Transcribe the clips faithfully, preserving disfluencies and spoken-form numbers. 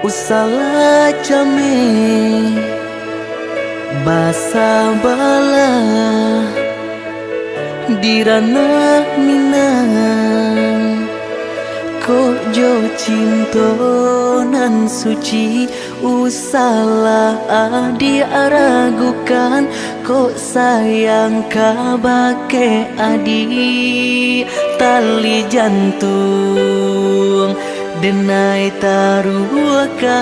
Usahlah cameh basabalah di ranah Minang. Kok jo cinto nan suci, usahlah adiak ragukan. Kok sayang kabake adiak, tali jantuang denai taruahkan.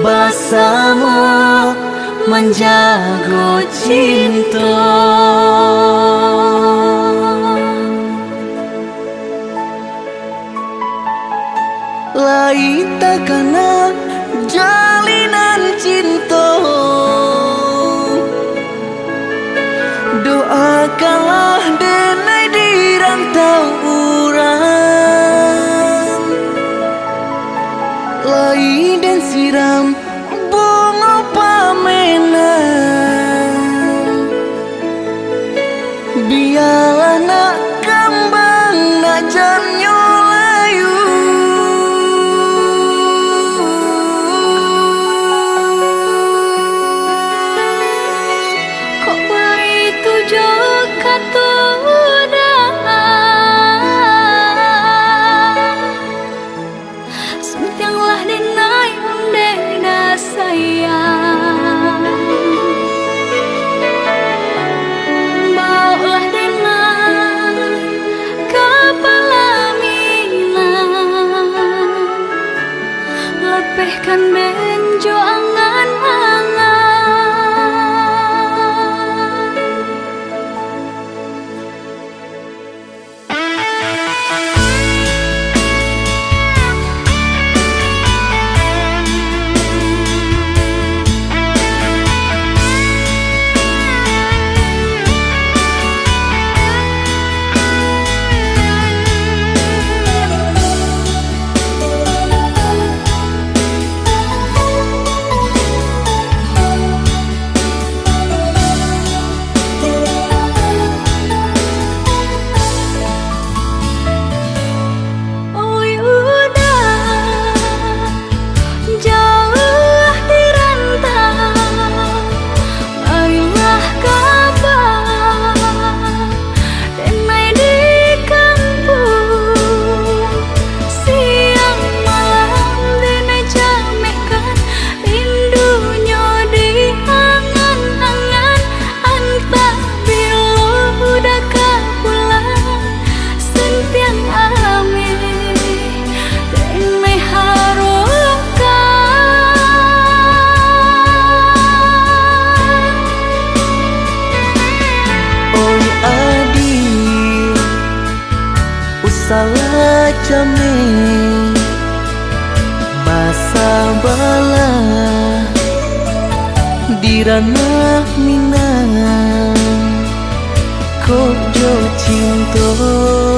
Basamo manjago cinto. Lai takana jalinan cinto, doakanlah denai di rantau urang. Lai den siram bungo pamenan, bialah nak kambang, nak jannyo layu. Kok baitu jo kato doa, suntianglah denai ondeh nan sayang. Baoklah denai ka palaminan, lapehkan den jo angan-angan. Oi uda, jauah di rantau, marilah kaba denai di kampuang. Siang malam denai camehkan, rindu nyo di angan-angan. Antah bilo uda ka pulang, suntiang ameh denai harokan. Oi adiak, usahlah cameh basabalah di ranah Minang. Kok jo cinto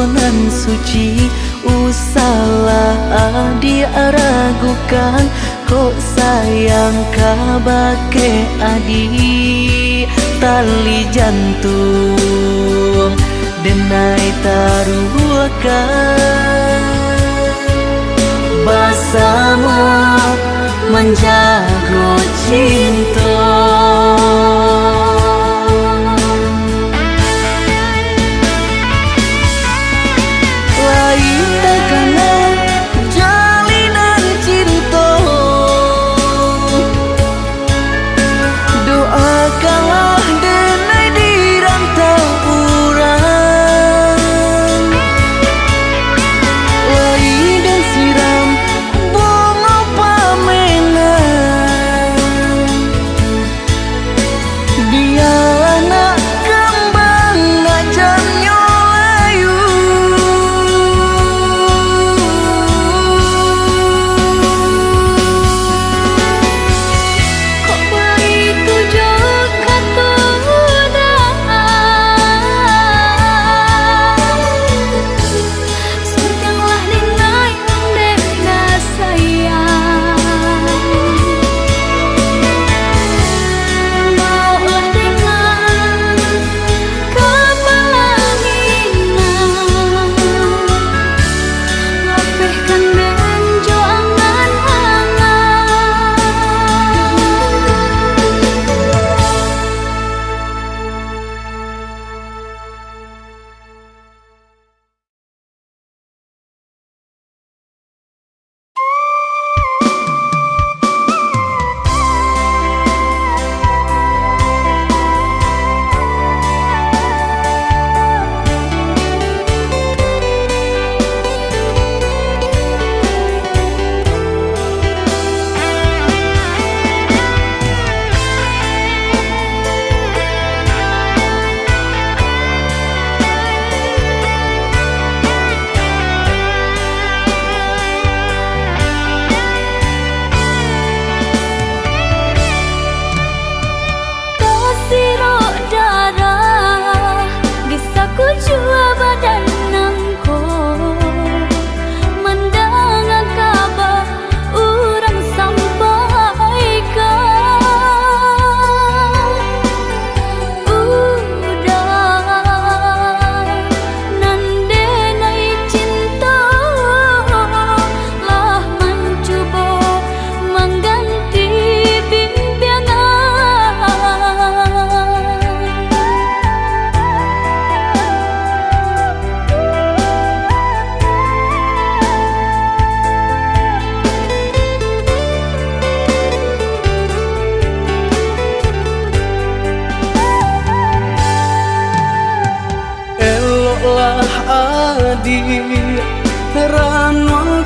nan suci, usahlah adiak ragukan. Kok sayang kabake adiak, tali jantuang denai taruahkan. Basamo manjago cinto. Lai takana jalinan cinto, doakanlah denai di rantau urang. Lai den siram bungo pamenan,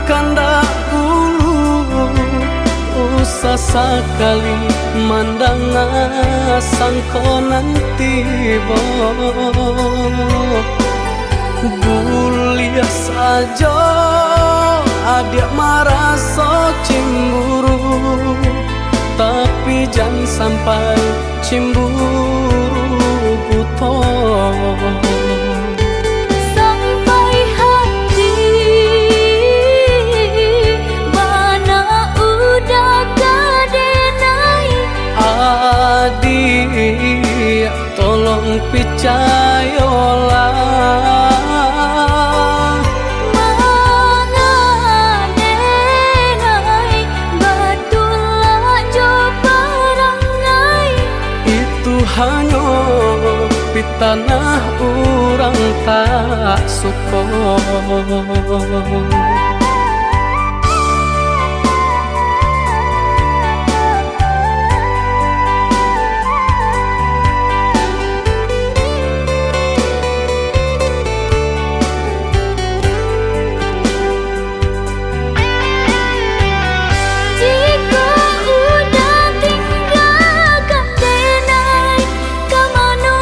Kandak ulu, usah sakali mandanga sangko nan tibo. Buliah sajo adiak maraso cimburu, tapi jan sampai cimburu buto. Sampai hati bana udah ka denai. Adiak, tolong picayolah. Mangadenai batulak jo parangai. Itu hanyo pitanah urang tak suko. Jikok udah tinggakan denai, ka mano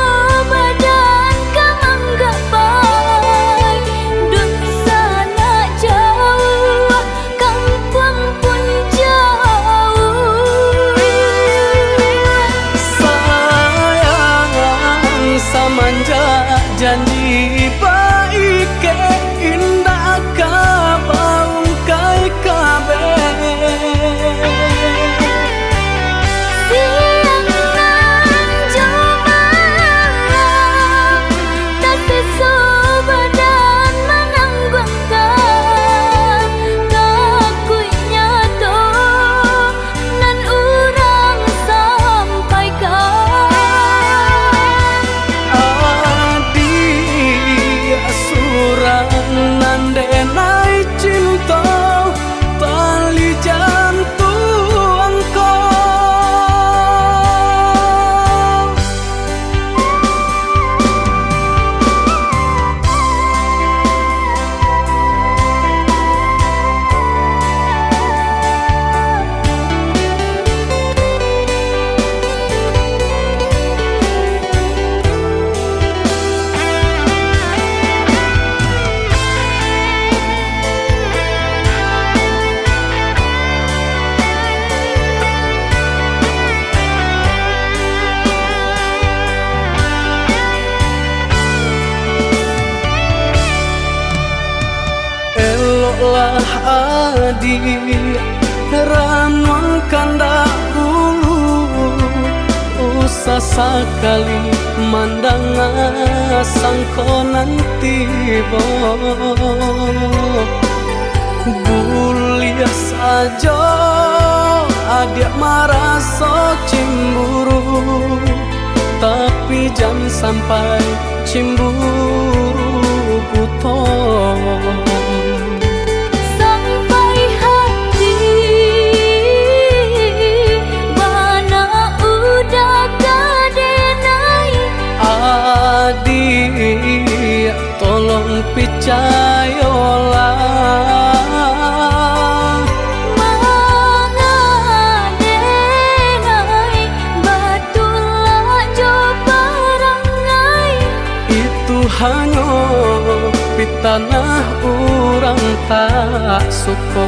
badan ka manggapai? Dunsanak jauah, kampuang pun jauah. Sayang, samanjak janji baikek, indak ka baungkai kabeh. Siang nan jo malam, tasiso badan manangguangkan, takuik nyato nan urang sampaikan. Adiak surang nan denai cinto, tali jantuang ko. Eloklah adiak, ranuang kandak ulu, usah sakali mandanga sangko nan tibo. Buliah sajo adiak maraso cimburu, tapi jan sampai cimburu buto. Sampai hati bana udah ka denai. Adiak, tolong picayolah. Mangadenai batulak jo parangai. Itu hanyo pitanah urang tak suko.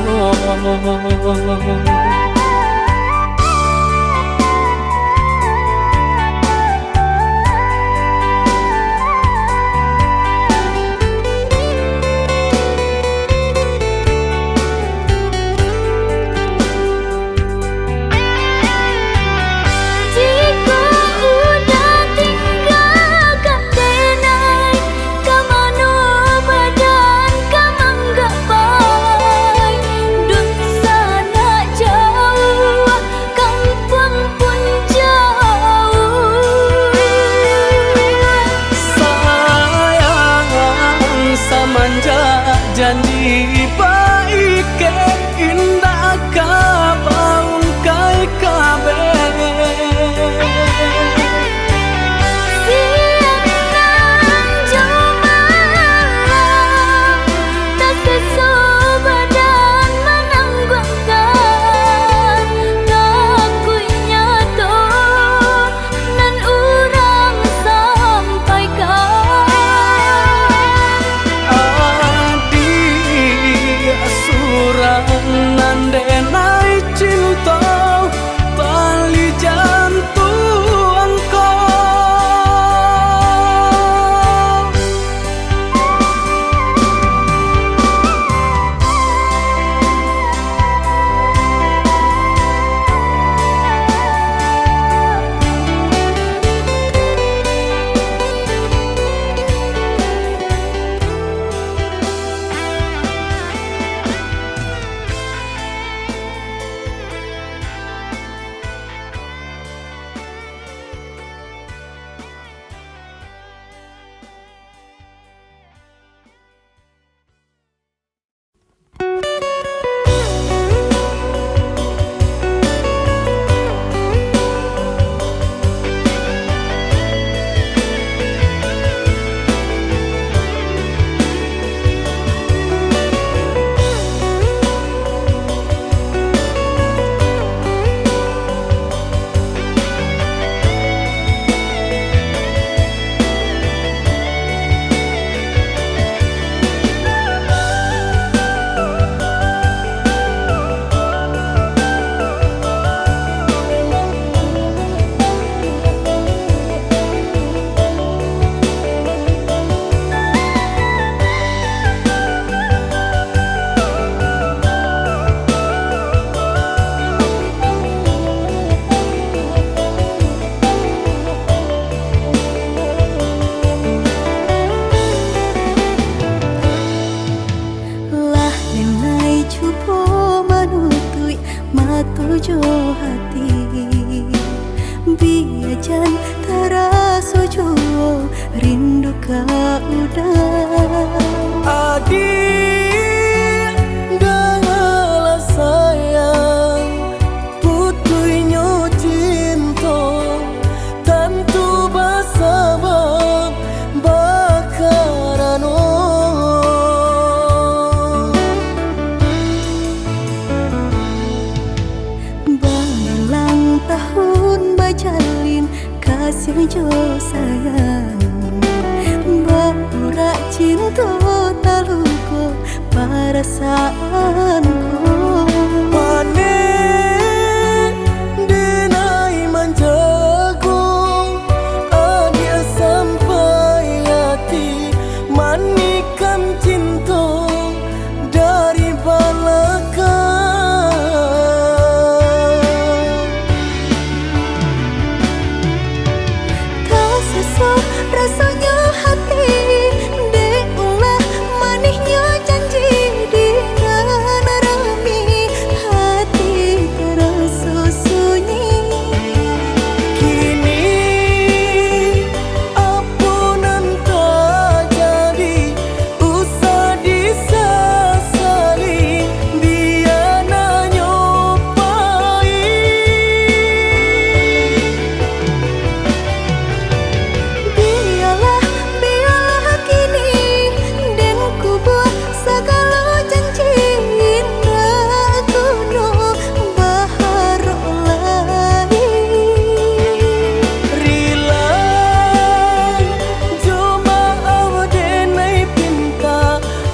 Jikok udah tinggakan denai, ka mano badan ka manggapai? Dunsanak jauah jo hati, bia jan taraso juo rindu ka urang. Adiak, dangalah sayang, putuihnyo cinto, tantu basabab bakarano. Bailang tahun bajalin, kasiah jo sayang, baurak cinto taluko parasaanku. Paneh denai manjago, adiak sampai ati, manikam cinto dari balakang. Tasaso rasonyo hati, dek ulah manihnyo janji di nan rami, hati taraso sunyi. Kini apo nan tajadi, usah disasali, bia nanyo pai. Bialah, bialah kini den kubua sagalo janji, indak kuno baharok lai. Rila jo maaf denai pinta,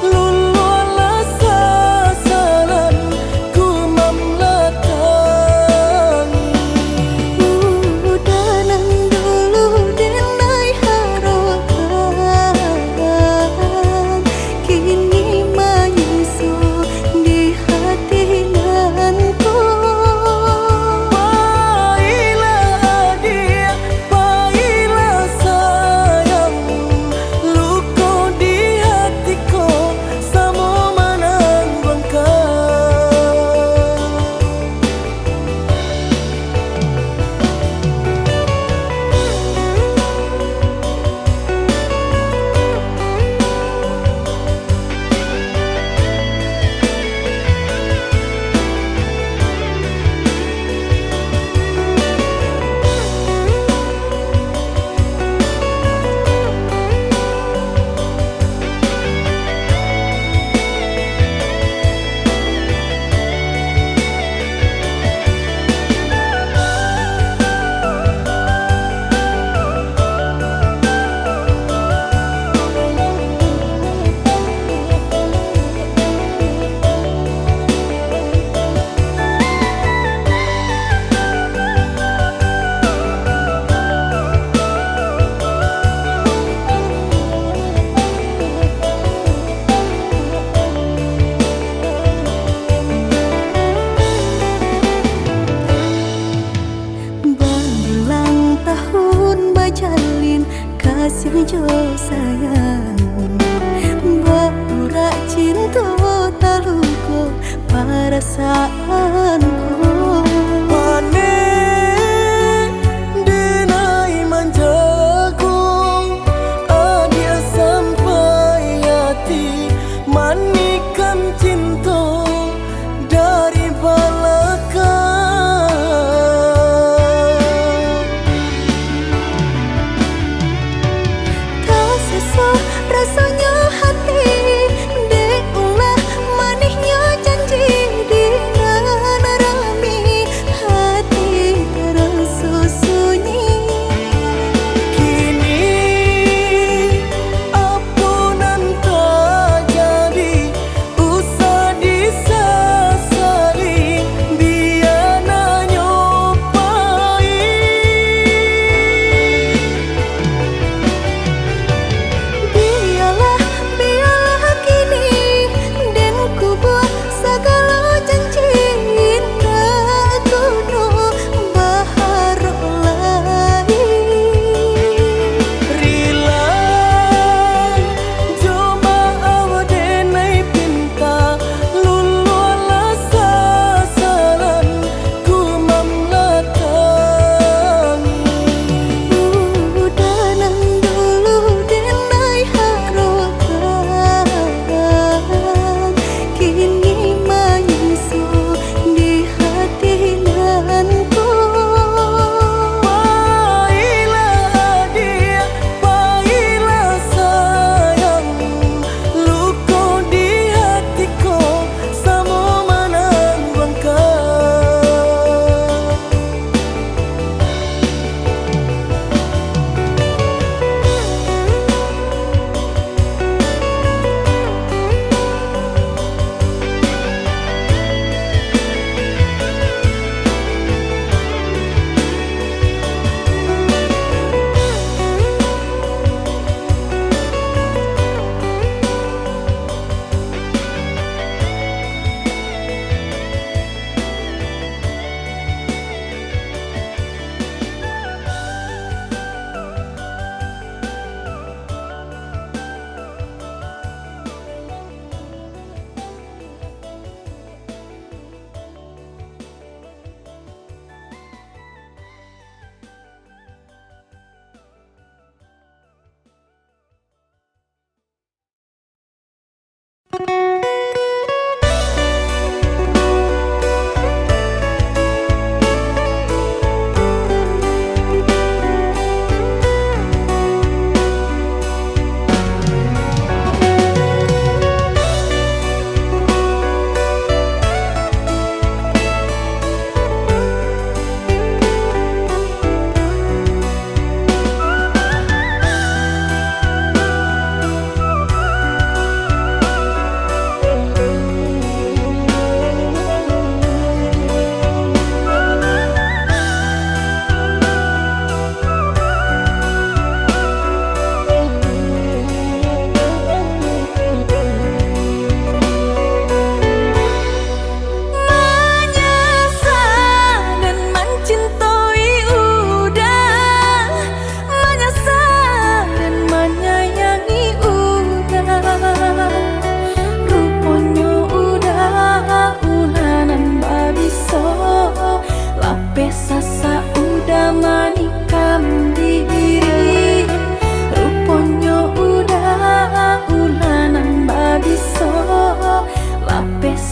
luluahlah sasalan ku mamalatangi. Udah nan dulu denai harokan, kini manyiso di hati nan ko. Pailah adiak, pailah sayang, luko di hati ko samo manang bangka. Babilang tahun bajalin, kasiah jo sayang, baurak cinto taluko parasaanku. Paneh denai manjago, adiak sampai ati, manikam cinto dari balakang. Tasaso rasonyo hati, dek ulah manihnyo janji di nan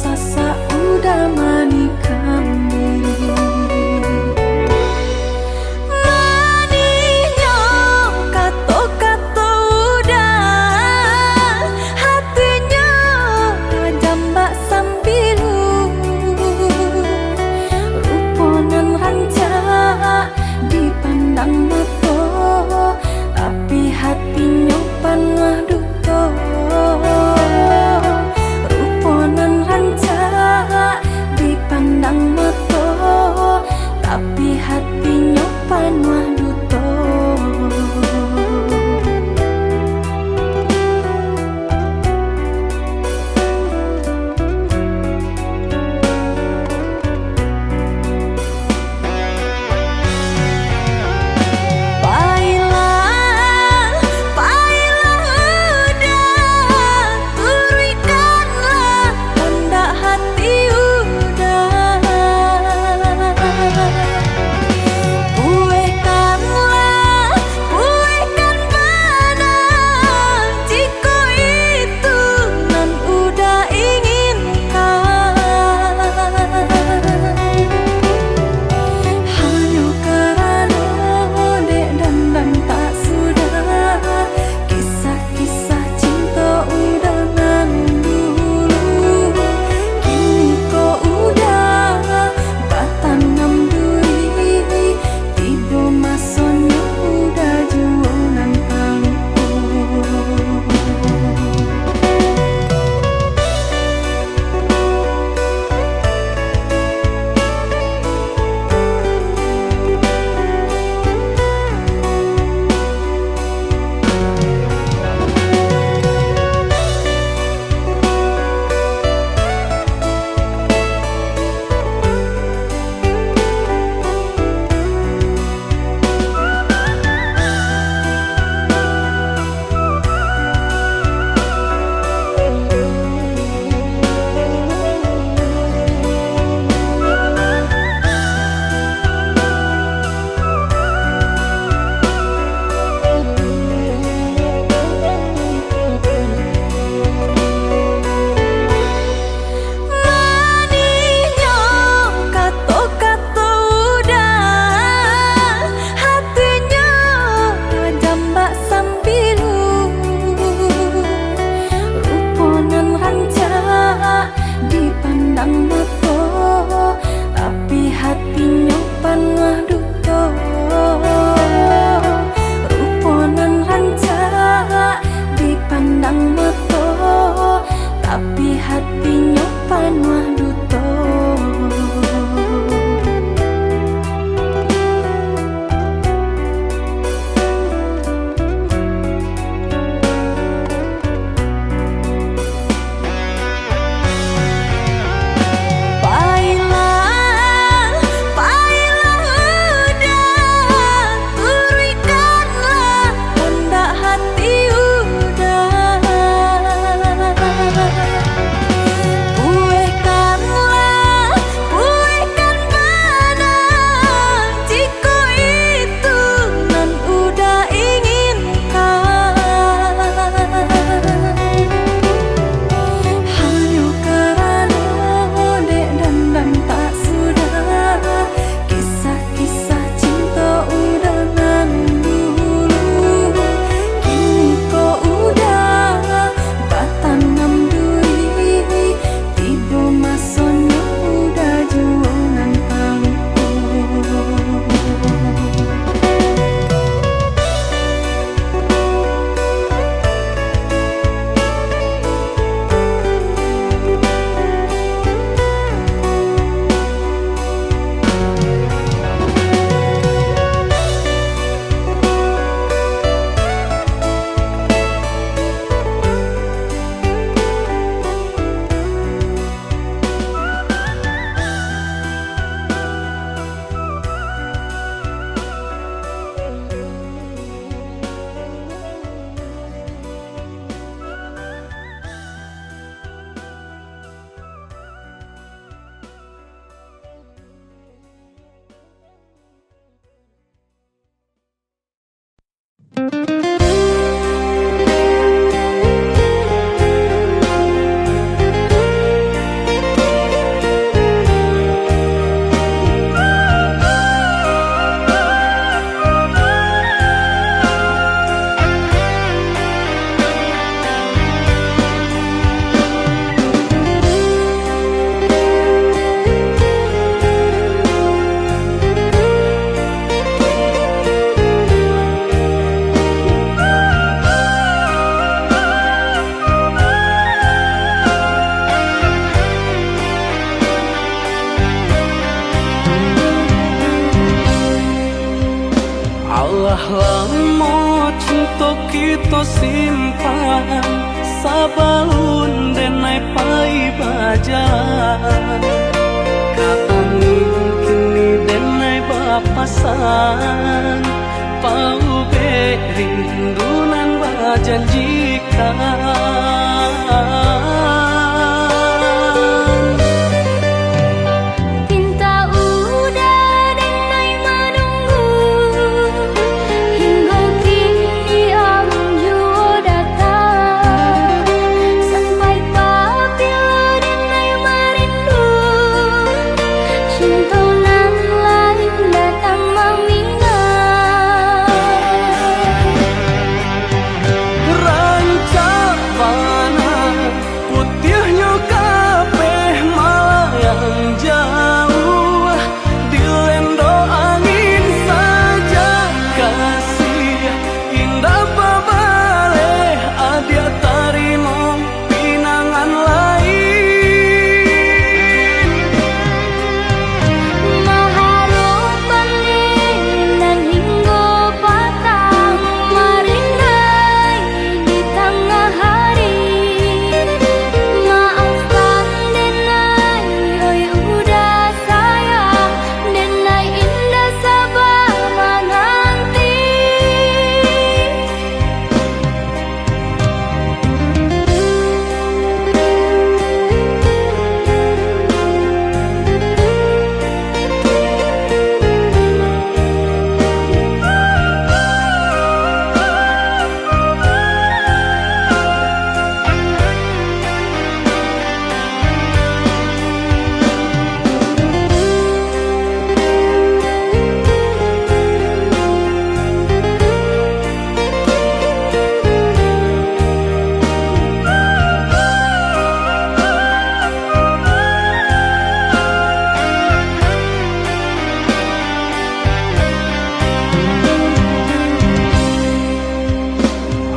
Sasak udah manikam diri. Manihnyo kato-kato udah, hatinyo tajam bak sambilu. Rupo nan rancak dipandang mato, tapi hatinyo panuah duto. Rupo nan rancak dipandang Kito simpan sabalun denai pai bajalan. Ka angin kini denai bapasan, paubek rindu nan bajanjikan. Pinta uda denai manunggu, hinggo kini ang juo datang. Sampai pabilo denai marindu, cinto nan lain datang maminang. Rancak bana putiahnyo kapeh malayang jauah, dilendo angin saja kasih, indak babaleh adiak tarimo pinangan lain. Maharopan nan hinggo patang, marinai di tangah hari. Maafkan denai, oi uda sayang, denai indak saba mananti.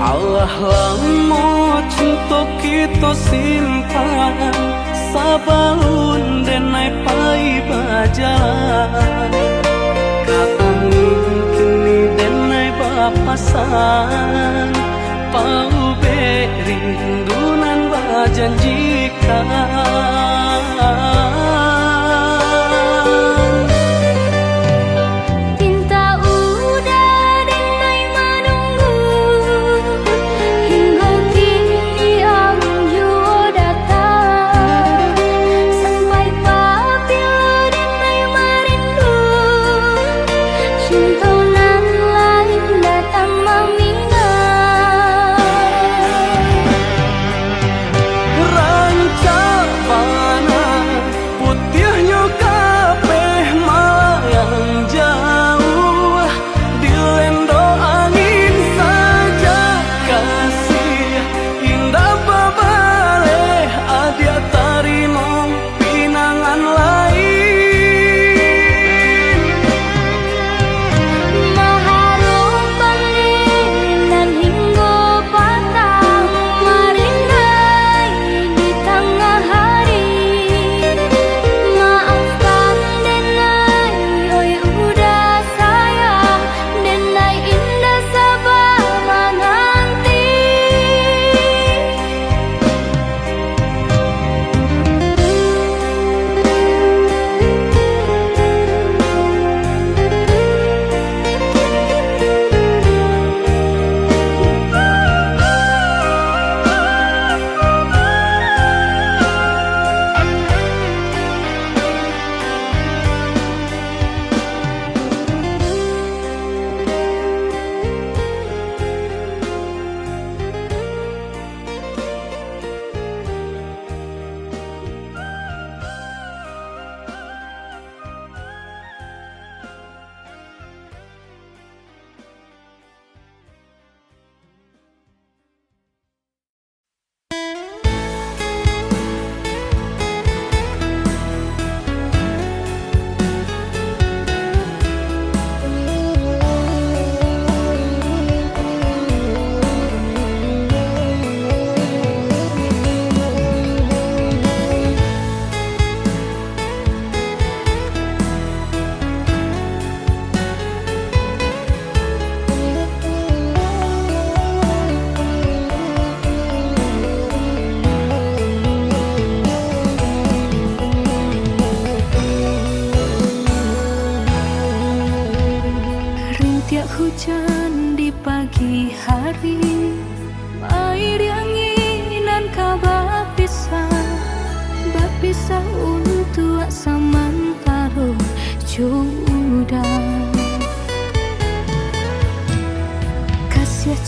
Alah lamo cinto kito simpan, sabalun denai pai bajalan. Ka angin kini denai bapasan, paubek rindu nan bajanjikan. Pinta uda denai manunggu, hinggo kini ang juo datang. Sampai pabilo denai marindu, cinto nan lain datang maminang. Rancak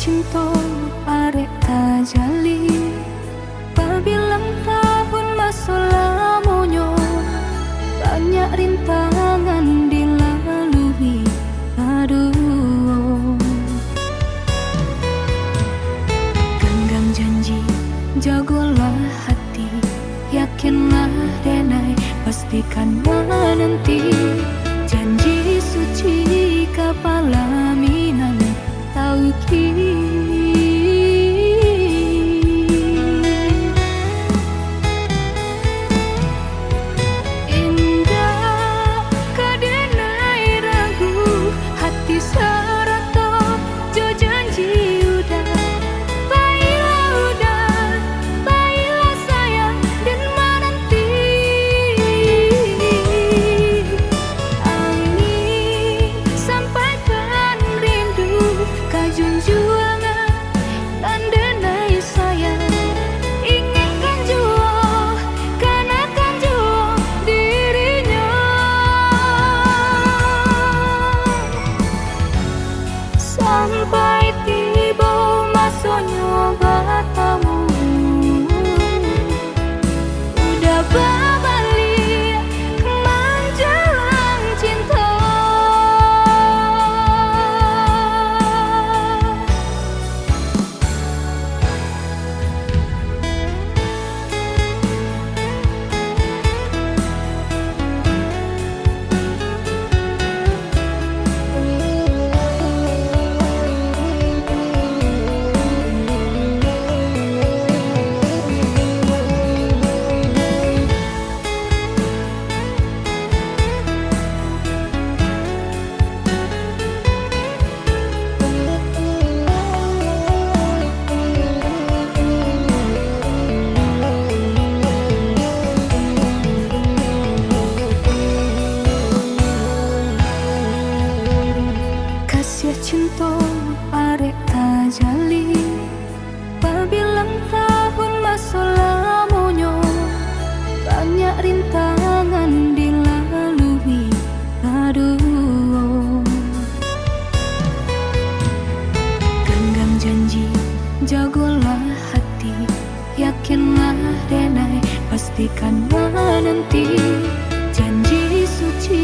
Cinto arek tajalin, babilang tahun maso lamonyo, banyak rintangan dilalui baduo. Ganggam janji, jagolah hati, yakinlah denai, pastikan mananti janji suci kapala Minang Tauki. Indak ka denai ragu, hati sarato jo janji Uda. Bailah Uda, bailah sayang, den mananti. Angin sampaikan rindu ka junjuangan nan denai sayang. Ingatkan juo, kanakan juo dirinyo. Sampai tibo masonyo batamu, Uda babaliak manjalang cinto. Kasiah cinto arek tajalin, babilang tahun maso lamonyo, banyak rintangan dilalui baduo. Ganggam janji, jagolah hati, yakinlah denai, pastikan mananti janji suci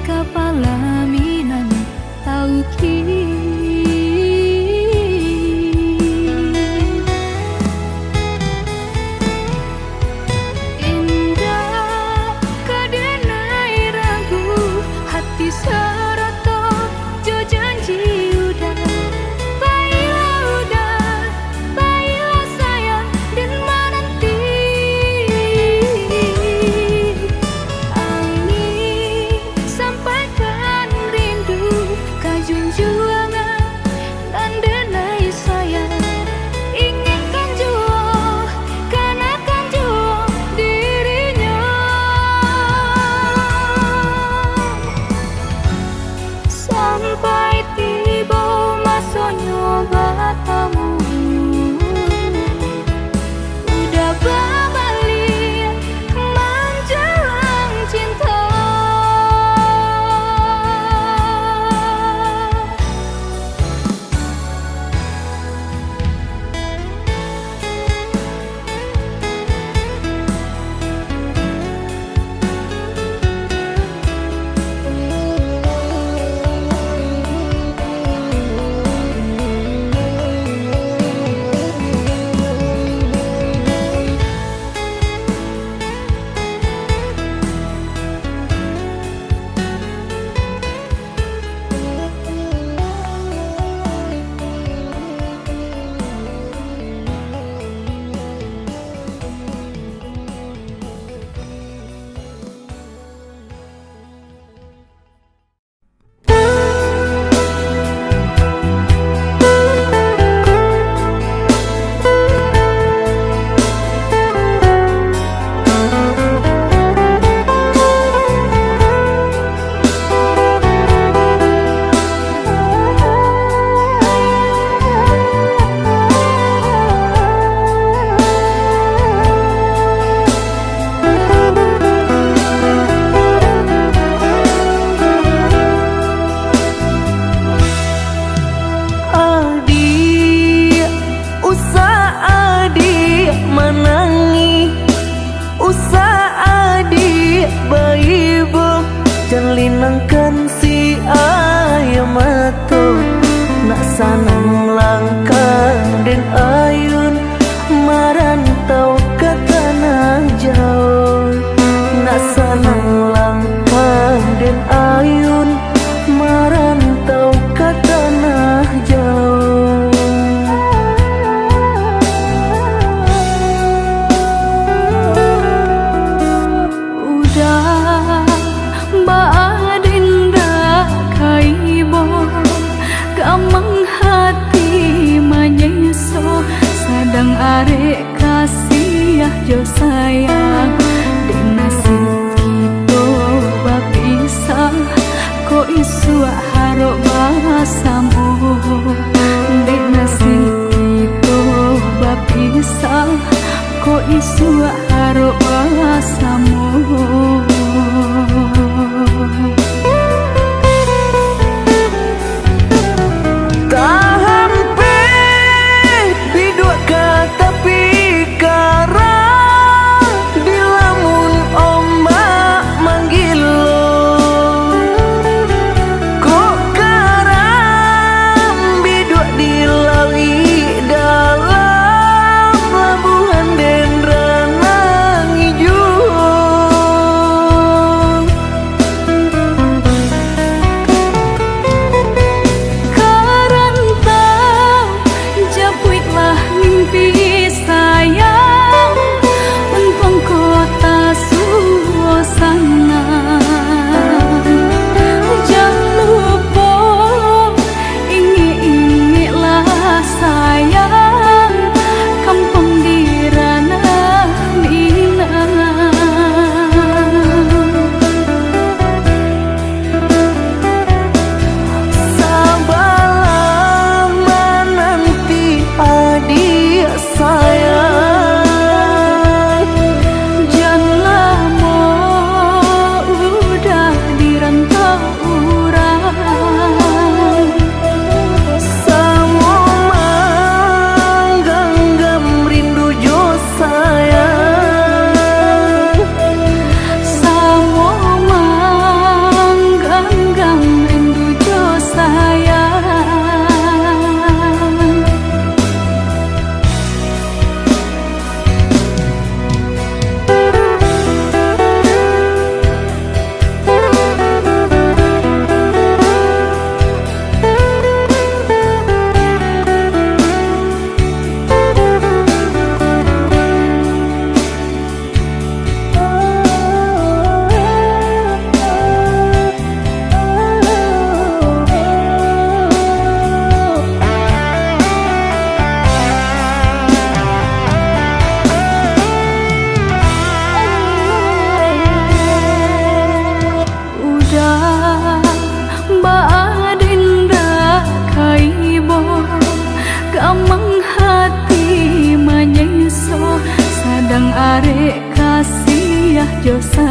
kapala Minang Tauki. Indak ka denai ragu, hati sarato jo janji Uda. Bailah Uda, bailah sayang, den mananti. Angin sampaikan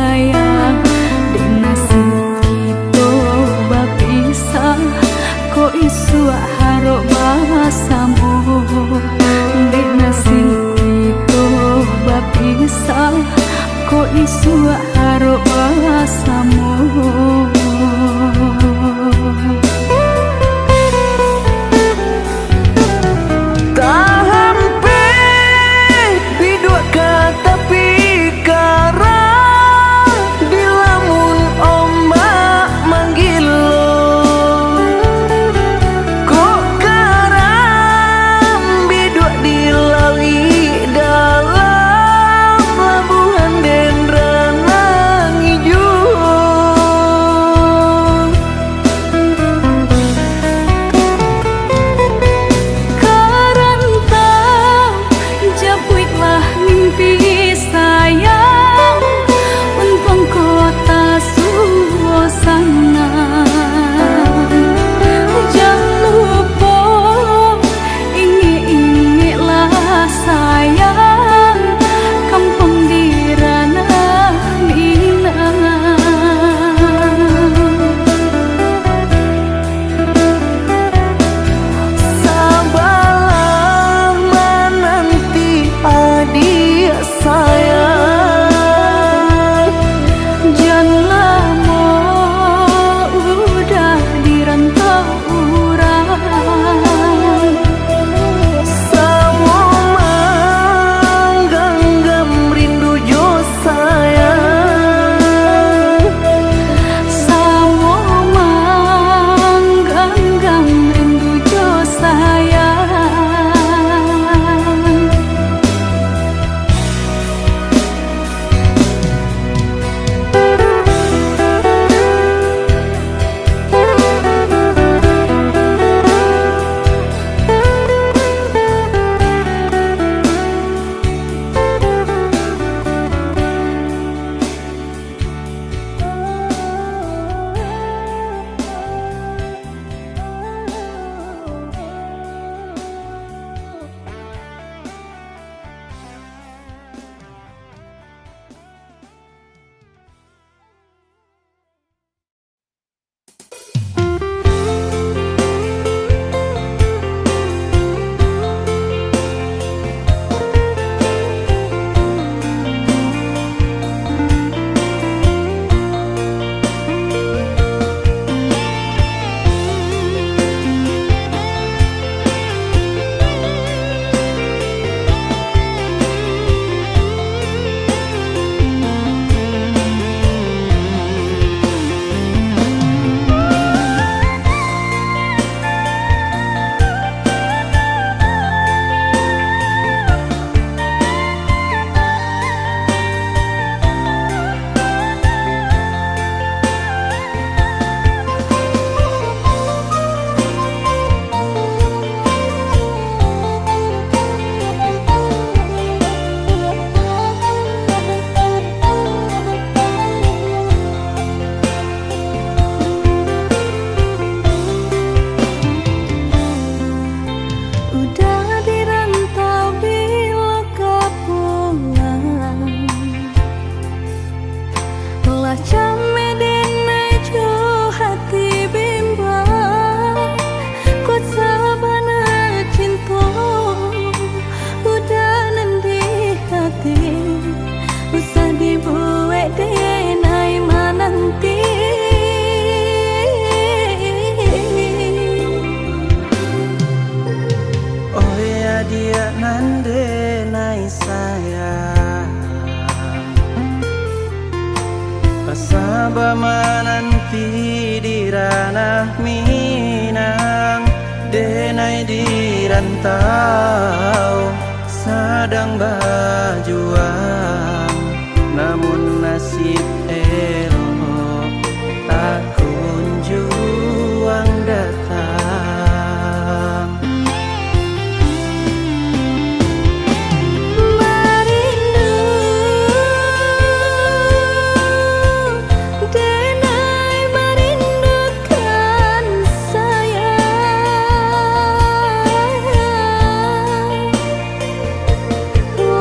Sayang, dek nasib kito bapisah, kok isuak harok basamo. Dek nasib kito bapisah, kok isuak harok basamo. Tahampek biduak ka tapi karang, dilamun ombak manggilo. Kok karang biduak di lauik dalam, labuahan dendra nan ijo. Ka rantau, japuiklah mimpi sayang, untuang kota suasana. Jan lupo ingek-ingeklah sayang, kampuang di ranah Minang. Sabalah mananti adiak sayang, jan lamo udah di rantau urang. Samo mangganggam rindu jo sayang. Samo mangganggam rindu jo sayang. Udah di rantau bilo ka pulang, lah cameh denai jo hati bimbang. Kok sabana cinto udah nan di hati, usah dibuek denai mananti. Oi adiak nan denai sayang, asa bamananti di ranah Minang, denai di rantau sadang bajuang, namun nasib elok tak kunjuang datang. Marindu, denai marindukan sayang.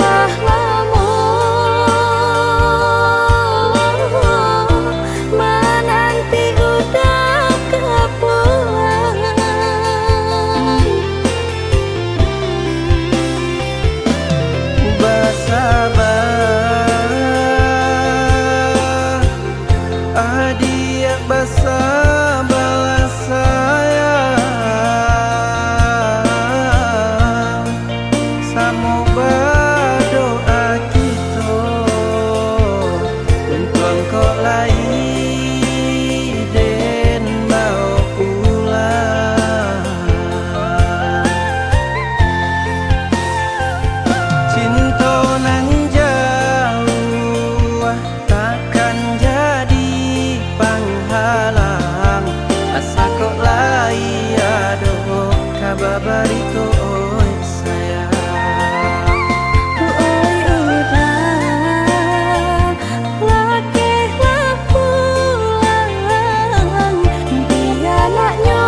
Lah lamo Basabalah sayang, samo badoa kito, untuang kok lai den bao pulang. Cinto nan jauah takkan jadi panghalang, asa kok lai ado kaba barito, oi sayang. Oi uda, lakehlah pulang, di anaknyo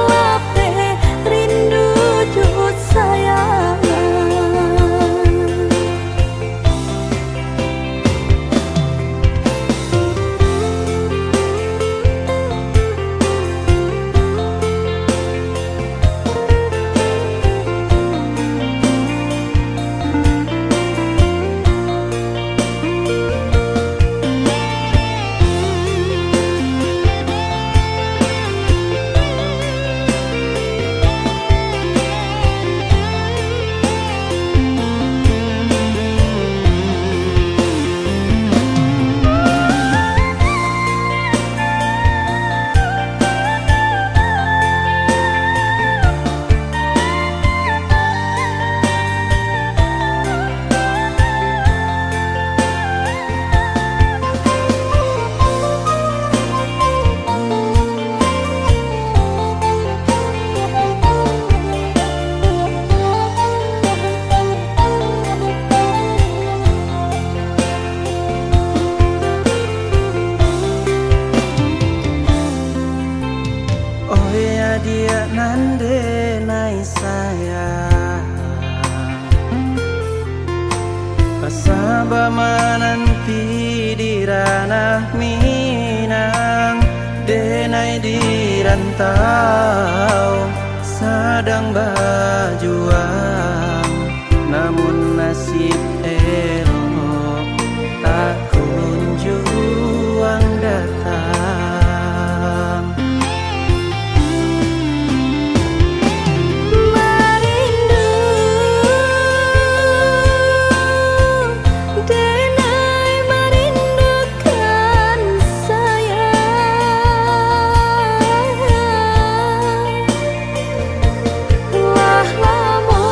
lapeh rindu jo sayang. Oi adiak nan denai sayang, asa bamananti di ranah Minang, denai di rantau sadang bajuang, namun nasib elok tak kunjuang datang. Marindu, denai marindukan sayang. Lah lamo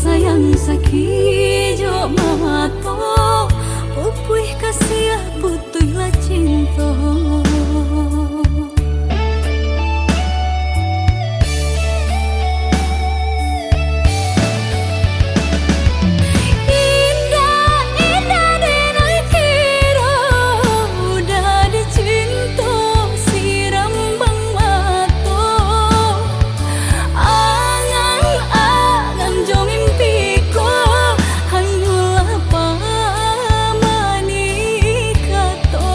Sayang sakijok mato, pupuih kasiah putuihlah cinto. Indak, indak den ai kiro, udah dicinto sirambang mato. Angan-angan jo mimpi ko, hanyolah pamani kato.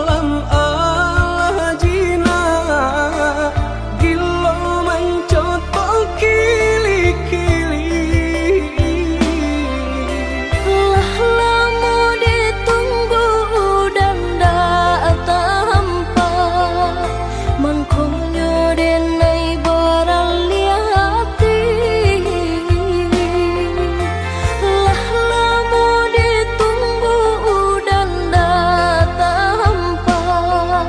Alam alah jinak, gilo mancotok kili-kili. Lah lamo ditunggu udan dak tampak, mangkonyo denai baraliah ati. Lah lamo ditunggu udan dak tampak,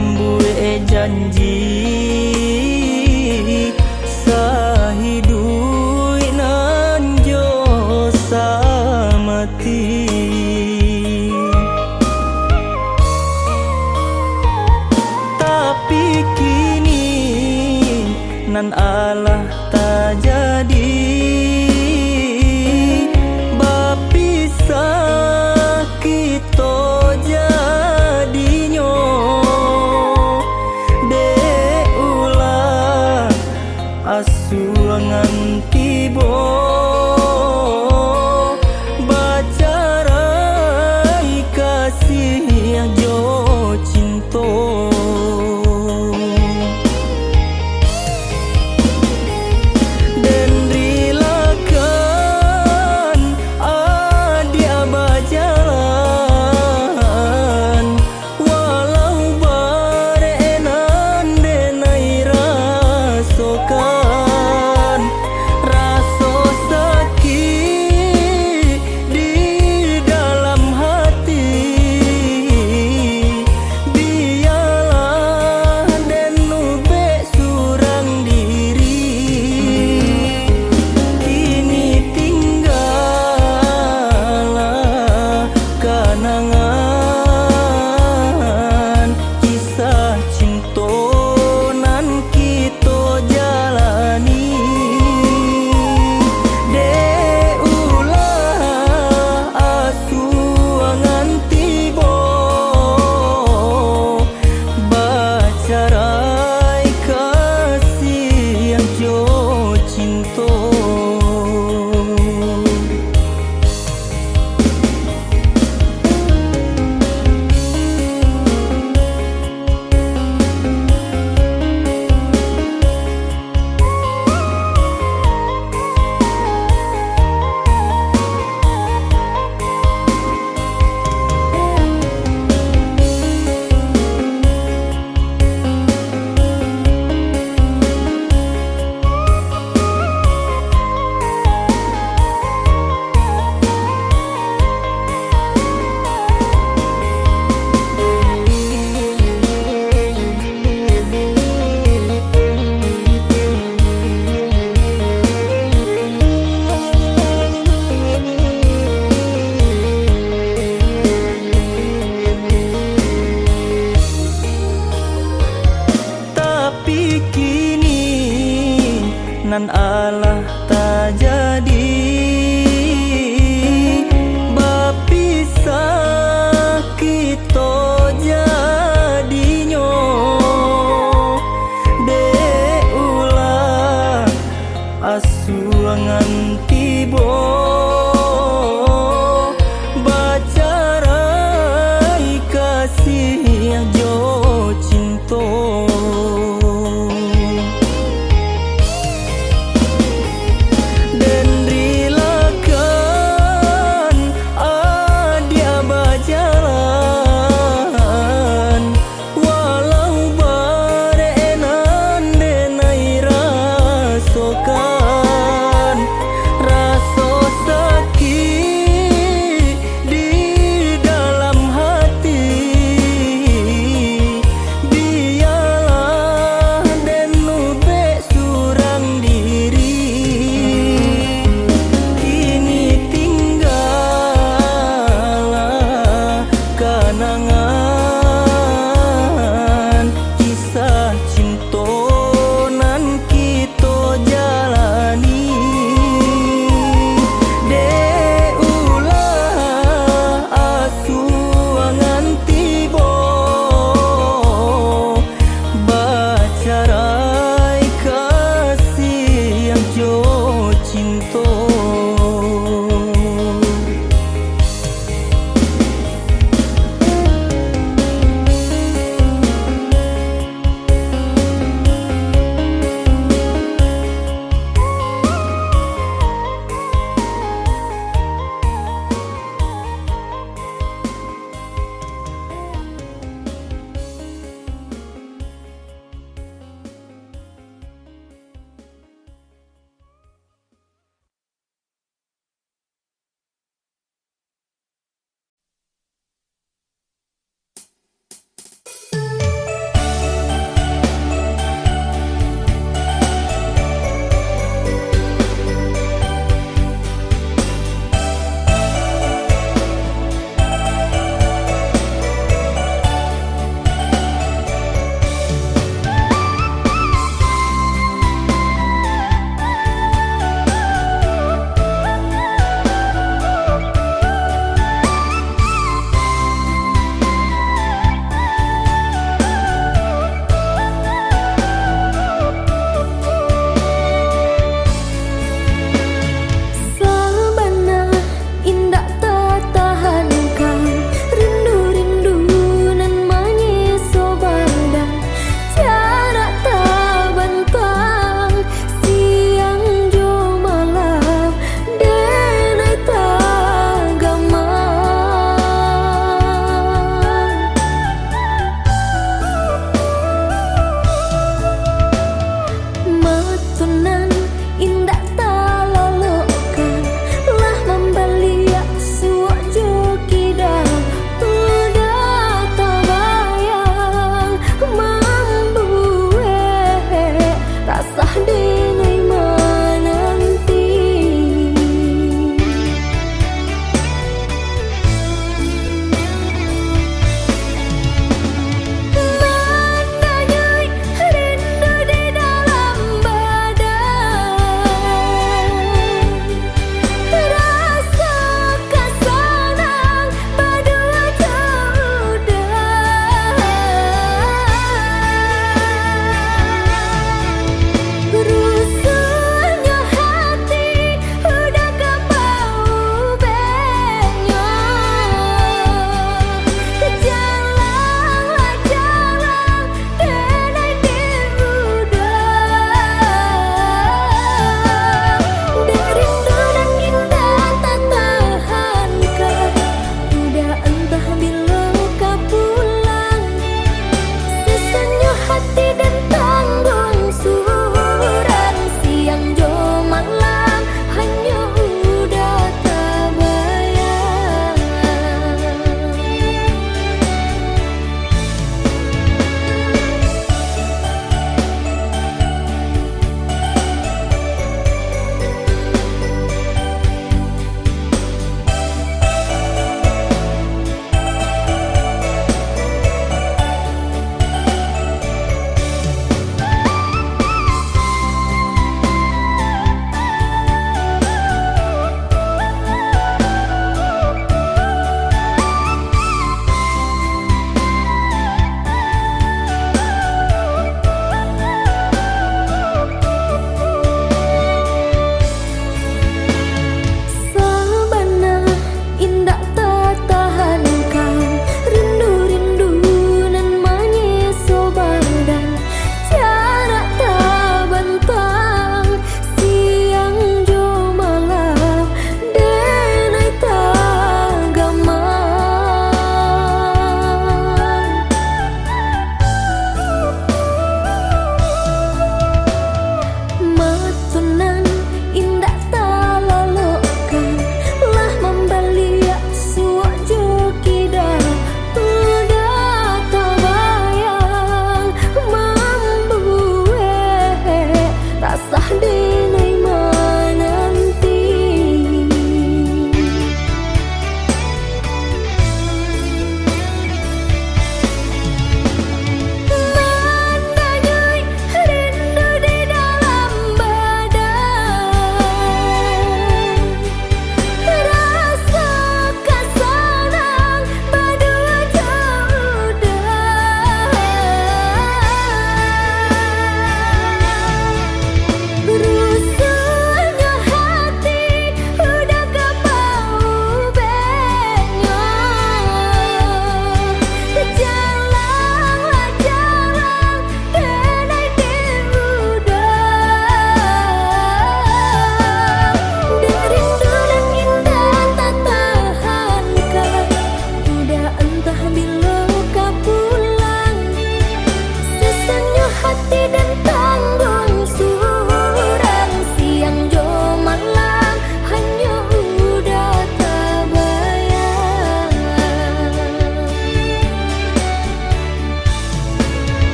Buek janji sahiduik nan jo samati. Tapi kini nan alah tajadi, bapisah kito jadinyo. Dek ulah asuangan tibo, bacarai kasih jo cinto. Den rilakan adiak bajalan, walau barek nan den ai rasokan, raso sakik di dalam hati, bialah den ubek surang diri. Kini tinggalah kanangan kisah cinto nan kito jalani. Dek ulah asuangan tibo, bacarai kasih jo cinto. Tapi kini nan alah tajadi, bapisah kito jadinyo. Dek ulah asuangan tibo, bacarai kasih jo cinto. Den rilakan adiak bajalan, walau barek nan den ai rasokan,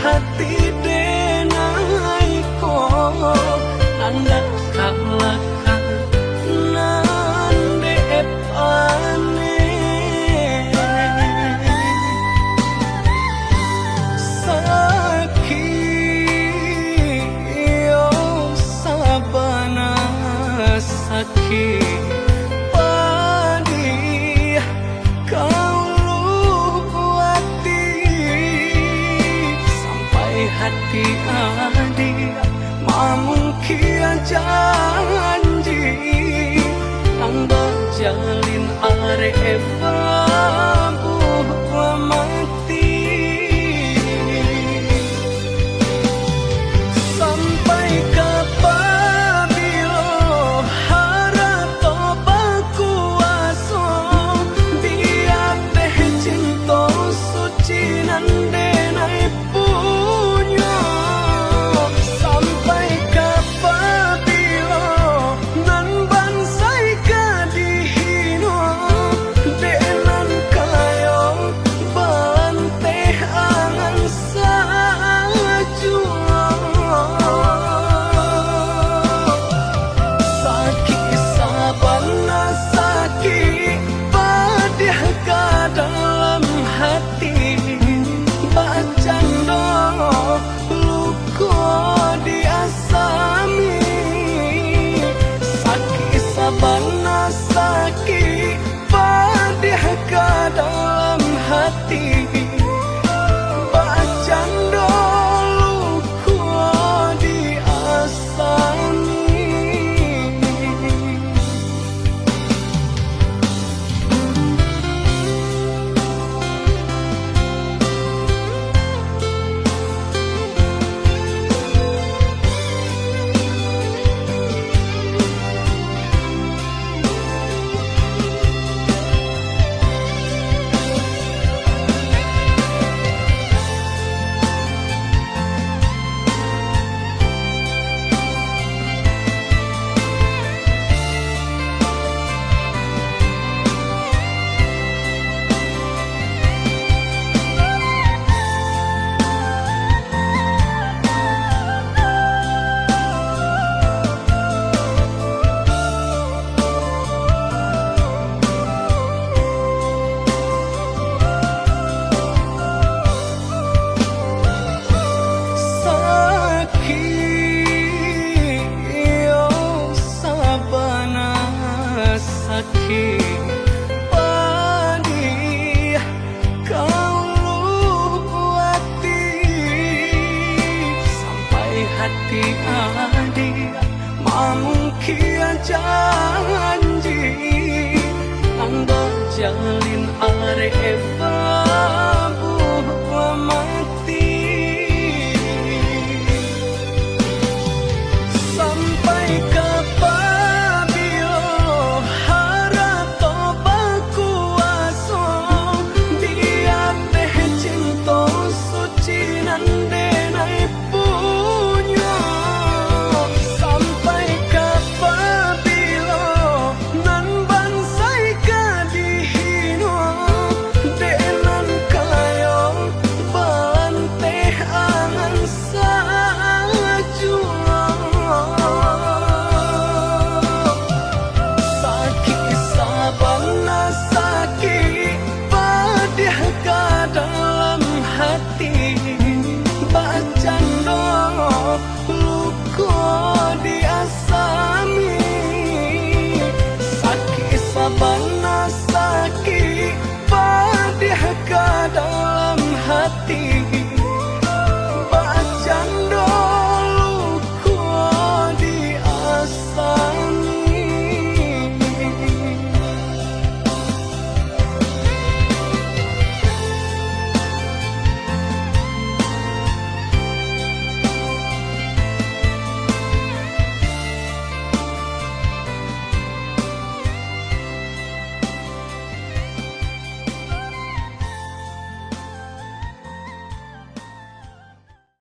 Ati denai ko, nan dak kalakal, nan dek paneh. Sakik, iyo sabana sakik, padih ka ulu ati, sampai hati adiak mamungkia janji, nan bajalin arek babuah mati. Sampai ka pabilo harato bakuaso, di ateh cinto suci nan denai punyo? Sampai ka pabilo nan bansai ka dihino, dek nan kayo balanteh angan sajuo? Sakik sabana sakik, padiah ka dalam hati, bacando luko di asami. Sakik sabana sakik, padiah ka dalam hati, bacando luko di asami. Sakik, iyo sabana sakik, padiah ka ulu ati, sampai hati adiak mamungkia janji, nan bajalin arek babuah mati. Sampai ka pabilo harato bakuaso, di ateh cinto suci nan denai punyo? Sampai ka pabilo nan bansai ka dihino, dek nan kayo balanteh angan sajuo? Sakik sabana sakik, padiah ka dalam hati, bacando luko di asami. Sakik sabana sakik, padiah ka dalam hati,